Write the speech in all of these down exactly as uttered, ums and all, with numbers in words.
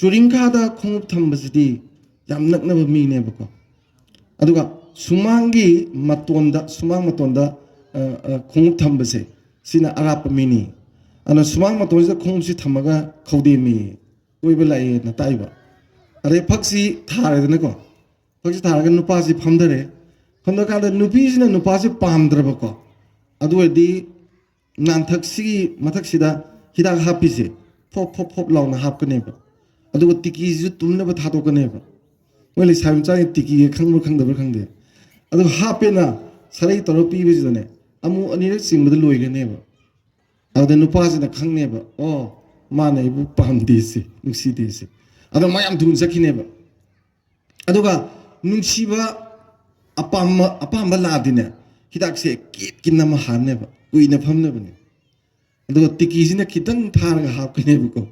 ꯇꯨꯔꯤꯡꯈꯥꯗ ꯈꯣꯡꯎꯞ ꯊꯝꯕꯁꯤꯗꯤ ꯌꯥꯝ ꯅꯛꯅꯕ ꯃꯤꯅꯦꯕꯀꯣ꯫ ꯑꯗꯨꯒ ꯁꯨꯃꯥꯡꯒꯤ ꯃꯇꯣꯟꯗ, ꯁꯨꯃꯥꯡ ꯃꯇꯣꯟꯗ, ꯑ, ꯑ, ꯈꯣꯡꯎꯞ ꯊꯝꯕꯁꯦ, ꯁꯤꯅ ꯑꯔꯥꯞꯄ ꯃꯤꯅꯤ꯫ ꯑꯗꯨꯅ ꯁꯨꯃꯥꯡ ꯃꯇꯣꯟꯁꯤꯗ ꯈꯣꯡꯎꯞꯁꯤ ꯊꯝꯃꯒ ꯈꯧꯗꯦꯝꯃꯤ ꯀꯣꯏꯕ ꯂꯥꯛꯑꯦꯅ ꯇꯥꯛꯏꯕ꯫ ꯑꯗꯩ ꯐꯛꯁꯤ ꯊꯥꯔꯦꯗꯅꯀꯣ, ꯐꯛꯁꯤ ꯊꯥꯔꯒ ꯅꯨꯄꯥꯁꯤ ꯐꯝꯊꯔꯦ꯫ ꯐꯝꯊꯀꯥꯟꯗ ꯅꯨꯄꯤꯁꯤꯅ ꯅꯨꯄꯥꯁꯤ ꯄꯥꯝꯗ꯭ꯔꯕꯀꯣ, ꯑꯗꯨ ꯑꯣꯏꯔꯗꯤ ꯅꯥꯟꯊꯛꯁꯤꯒꯤ ꯃꯊꯛꯁꯤꯗ ꯍꯤꯗꯥꯛ ꯍꯥꯞꯄꯤꯁꯦ ꯐꯣꯞ ꯐꯣꯞ ꯐꯣꯞ ꯂꯥꯎꯅ ꯍꯥꯞꯀꯅꯦꯕ꯫ ꯑꯗꯨꯒ ꯇꯤꯀꯤꯁꯤꯁꯨ ꯇꯨꯝꯅꯕ ꯊꯥꯗꯣꯛꯀꯅꯦꯕ꯫ ꯃꯣꯏ ꯂꯩꯁꯥꯕꯤ ꯃꯆꯥꯒꯤ ꯇꯤꯀꯤꯒ ꯈꯪꯕ꯭ꯔꯥ ꯈꯪꯗꯕ꯭ꯔꯥ ꯈꯪꯗꯦ꯫ ꯑꯗꯨ ꯍꯥꯞꯄꯦꯅ ꯁꯔꯩ ꯇꯧꯔ ꯄꯤꯕꯁꯤꯗꯅꯦ, ꯑꯃꯨꯛ ꯑꯅꯤꯔꯛ ꯆꯤꯡꯕꯗ ꯂꯣꯏꯒꯅꯦꯕ꯫ ꯑꯗꯨꯗ ꯅꯨꯄꯥꯁꯤꯅ ꯈꯪꯅꯦꯕ, "ꯑꯣ, ꯃꯥꯅ ꯑꯩꯕꯨ ꯄꯥꯝꯗꯦꯁꯦ, ꯅꯨꯡꯁꯤꯗꯦꯁꯦ"꯫ ꯑꯗꯣ ꯃꯥ ꯌꯥꯝ ꯊꯨꯅ ꯆꯠꯈꯤꯅꯦꯕ꯫ ꯑꯗꯨꯒ ꯅꯨꯡꯁꯤꯕ ꯑꯄꯥꯝꯕ, ꯑꯄꯥꯝꯕ ꯂꯥꯛꯑꯗꯤꯅꯦ, ꯍꯤꯗꯥꯛꯁꯦ ꯀꯤꯠ ꯀꯤꯠ ꯅꯝꯃ ꯍꯥꯟꯅꯦꯕ, ꯀꯨꯏꯅ ꯐꯝꯅꯕꯅꯦ꯫ ꯑꯗꯨꯒ ꯇꯤꯀꯤꯁꯤꯅ ꯈꯤꯇꯪ ꯊꯥꯔꯒ ꯍꯥꯞꯀꯅꯦꯕꯀꯣ꯫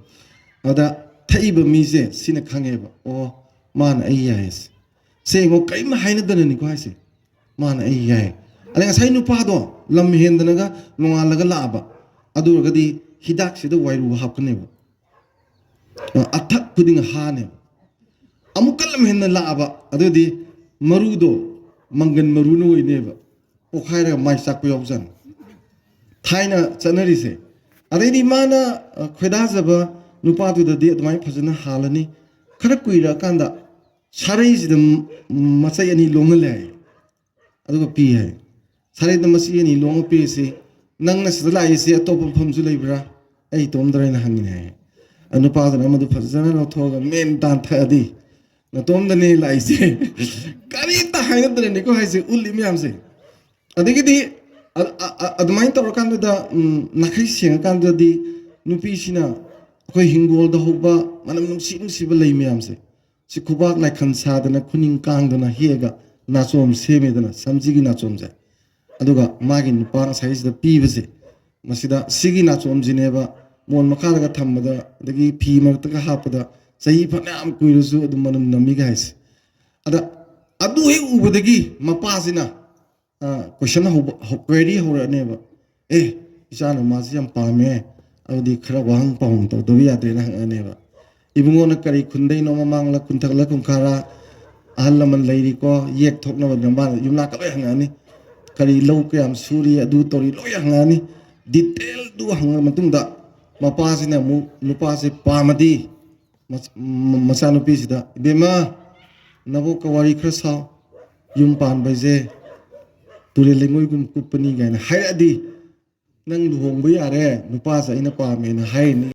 ꯑꯗ ꯊꯛꯏꯕ ꯃꯤꯁꯦ ꯁꯤꯅ ꯈꯪꯉꯦꯕ, "ꯑꯣ, ꯃꯥꯅ ꯑꯩ ꯌꯥꯏꯌꯦ"꯫ ꯁꯦ ꯌꯦꯡꯉꯣ, ꯀꯔꯤꯝ ꯍꯥꯏꯅꯗꯅꯅꯤꯀꯣ ꯍꯥꯏꯁꯦ, "ꯃꯥꯅ ꯑꯩ ꯌꯥꯏ"꯫ ꯑꯗ ꯉꯁꯥꯏ ꯅꯨꯄꯥꯗꯣ ꯂꯝ ꯍꯦꯟꯗꯅꯒ ꯅꯣꯡꯉꯥꯜꯂꯒ ꯂꯥꯛꯑꯕ, ꯑꯗꯨ ꯑꯣꯏꯔꯒꯗꯤ ꯍꯤꯗꯥꯛꯁꯤꯗ ꯋꯥꯏꯔꯨ ꯍꯥꯞꯀꯅꯦꯕ꯫ ꯑ, ꯑꯊꯛ ꯈꯨꯗꯤꯡ ꯍꯥꯅꯦꯕ꯫ ꯑꯃꯨꯛꯀ ꯂꯝ ꯍꯦꯟꯅ ꯂꯥꯛꯑꯕ, ꯑꯗꯨꯗꯤ ꯃꯔꯨꯗꯣ ꯃꯪꯒꯟ ꯃꯔꯨꯅ ꯑꯣꯏꯅꯦꯕ, ꯄꯣꯛꯈꯥꯏꯔꯒ ꯃꯥꯏ ꯆꯥꯛꯄ ꯌꯥꯎꯖꯥꯠꯅꯤ ꯊꯥꯏꯅ ꯆꯠꯅꯔꯤꯁꯦ꯫ ꯑꯗꯩꯗꯤ ꯃꯥꯅ, ꯑ, ꯈꯣꯏꯗꯥꯖꯕ ꯅꯨꯄꯥꯗꯨꯗꯗꯤ ꯑꯗꯨꯃꯥꯏꯅ ꯐꯖꯅ ꯍꯥꯜꯂꯅꯤ꯫ ꯈꯔ ꯀꯨꯏꯔꯛꯑꯀꯥꯟꯗ ꯁꯥꯔꯩꯁꯤꯗ ꯃ-, ꯃꯆꯩ ꯑꯅꯤ ꯂꯣꯡꯍꯜꯂꯦ ꯍꯥꯏꯌꯦ꯫ ꯑꯗꯨꯒ ꯄꯤ ꯍꯥꯏ꯫ ꯁꯥꯔꯩꯗ ꯃꯆꯩ ꯑꯅꯤ ꯂꯣꯡꯉ ꯄꯤꯔꯤꯁꯤ, "ꯅꯪꯅ ꯁꯤꯗ ꯂꯥꯛꯏꯁꯤ ꯑꯇꯣꯞꯄ ꯃꯐꯝꯁꯨ ꯂꯩꯕ꯭ꯔꯥ? ꯑꯩ ꯏꯇꯣꯝꯗꯔ?" ꯍꯥꯏꯅ ꯍꯪꯉꯤꯅꯦ ꯍꯥꯏꯌꯦ꯫ ꯑ, ꯅꯨꯄꯥꯗꯨꯅ ꯑꯃꯗꯨ ꯐꯖꯅ ꯂꯧꯊꯣꯛꯑꯒ, "ꯃꯦꯟ ꯇꯥꯟ ꯊꯛꯑꯗꯤ ꯅꯇꯣꯝꯗꯅꯦ ꯂꯥꯛꯏꯁꯦ"꯫ ꯀꯔꯤꯝꯇ ꯍꯥꯏꯅꯗꯅꯅꯤꯀꯣ ꯍꯥꯏꯁꯦ, ꯎꯠꯂꯤ ꯃꯌꯥꯝꯁꯦ꯫ ꯑꯗꯒꯤꯗꯤ ꯑ-, ꯑ-, ꯑ-, ꯑꯗꯨꯃꯥꯏꯅ ꯇꯧꯔꯀꯥꯟꯗꯨꯗ, ꯎꯝ, ꯅꯥꯈꯩ ꯁꯦꯡꯉꯀꯥꯟꯗꯗꯤ ꯅꯨꯄꯤꯁꯤꯅ ꯑꯩꯈꯣꯏ ꯍꯤꯡꯒꯣꯜꯗ ꯍꯧꯕ ꯃꯅꯝ ꯅꯨꯡꯁꯤ ꯅꯨꯡꯁꯤꯕ ꯂꯩ ꯃꯌꯥꯝꯁꯦ, ꯁꯤ ꯈꯨꯕꯥꯛ ꯂꯥꯏꯈꯟ ꯁꯥꯗꯅ ꯈꯨꯅꯤꯡ ꯀꯥꯡꯗꯅ ꯍꯦꯛꯑꯒ ꯅꯥꯆꯣꯝ ꯁꯦꯝꯃꯦꯗꯅ, ꯁꯝꯖꯤꯒꯤ ꯅꯥꯆꯣꯝꯁꯦ꯫ ꯑꯗꯨꯒ ꯃꯥꯒꯤ ꯅꯨꯄꯥ ꯉꯁꯥꯏꯁꯤꯗ ꯄꯤꯕꯁꯦ, ꯃꯁꯤꯗ ꯁꯤꯒꯤ ꯅꯥꯆꯣꯝꯁꯤꯅꯦꯕ ꯃꯣꯟ ꯃꯈꯥꯗꯒ ꯊꯝꯕꯗ, ꯑꯗꯒꯤ ꯐꯤ ꯃꯔꯛꯇꯒ ꯍꯥꯞꯄꯗ ꯆꯍꯤ ꯐꯅꯌꯥꯝ ꯀꯨꯏꯔꯁꯨ ꯑꯗꯨꯝ ꯃꯅꯝ ꯅꯝꯃꯤꯒ ꯍꯥꯏꯁꯦ꯫ ꯑꯗ ꯑꯗꯨ ꯍꯦꯛ ꯎꯕꯗꯒꯤ ꯃꯄꯥꯁꯤꯅ, ꯑ, ꯀꯣꯏꯁꯟ ꯍꯧꯕ, ꯍꯧ-, ꯀ꯭ꯋꯦꯔꯤ ꯍꯧꯔꯛꯑꯅꯦꯕ꯫ "ꯑꯦ, ꯏꯆꯥꯅ ꯃꯥꯁꯤ ꯌꯥꯝ ꯄꯥꯝꯃꯦ, ꯑꯗꯨꯗꯤ ꯈꯔ ꯋꯥꯍꯪ ꯄꯥꯎꯍꯪ ꯇꯧꯗꯕ ꯌꯥꯗ꯭ꯔꯦꯅ" ꯍꯪꯉꯛꯑꯅꯦꯕ꯫ ꯏꯕꯨꯡꯉꯣꯅ ꯀꯔꯤ ꯈꯨꯟꯗꯩꯅꯣ, ꯃꯃꯥꯡꯂ ꯈꯨꯟꯊꯛꯂ ꯈꯨꯟꯈꯥꯔꯥ, ꯑꯍꯜ ꯂꯃꯟ ꯂꯩꯔꯤꯀꯣ, ꯌꯦꯛ ꯊꯣꯛꯅꯕ ꯅꯝꯕꯔ ꯌꯨꯝꯂꯥꯛꯀ ꯂꯣꯏ ꯍꯪꯉꯛꯑꯅꯤ꯫ ꯀꯔꯤ ꯂꯧ ꯀꯌꯥꯝ ꯁꯨꯔꯤ, ꯑꯗꯨ ꯇꯧꯔꯤ, ꯂꯣꯏ ꯍꯪꯉꯛꯑꯅꯤ꯫ ꯗꯤꯇꯦꯜꯗꯨ ꯍꯪꯉ ꯃꯇꯨꯡꯗ ꯃꯄꯥꯁꯤꯅ ꯑꯃꯨꯛ ꯅꯨꯄꯥꯁꯦ ꯄꯥꯝꯃꯗꯤ ꯃꯆ-, ꯃ-, ꯃꯆꯥꯅꯨꯄꯤꯁꯤꯗ, "ꯏꯕꯦꯝꯃ, ꯅꯕꯣꯛꯀ ꯋꯥꯔꯤ ꯈꯔ ꯁꯥꯎ, ꯌꯨꯝ ꯄꯥꯟꯕꯁꯦ ꯇꯨꯔꯦꯜ ꯂꯩꯉꯣꯏꯒꯨꯝ ꯀꯨꯞꯄꯅꯤ" ꯀꯥꯏꯅ ꯍꯥꯏꯔꯛꯑꯗꯤ, "ꯅꯪ ꯂꯨꯍꯣꯡꯕ ꯌꯥꯔꯦ, ꯅꯨꯄꯥꯁꯦ ꯑꯩꯅ ꯄꯥꯝꯃꯦꯅ" ꯍꯥꯏꯔꯅꯤ꯫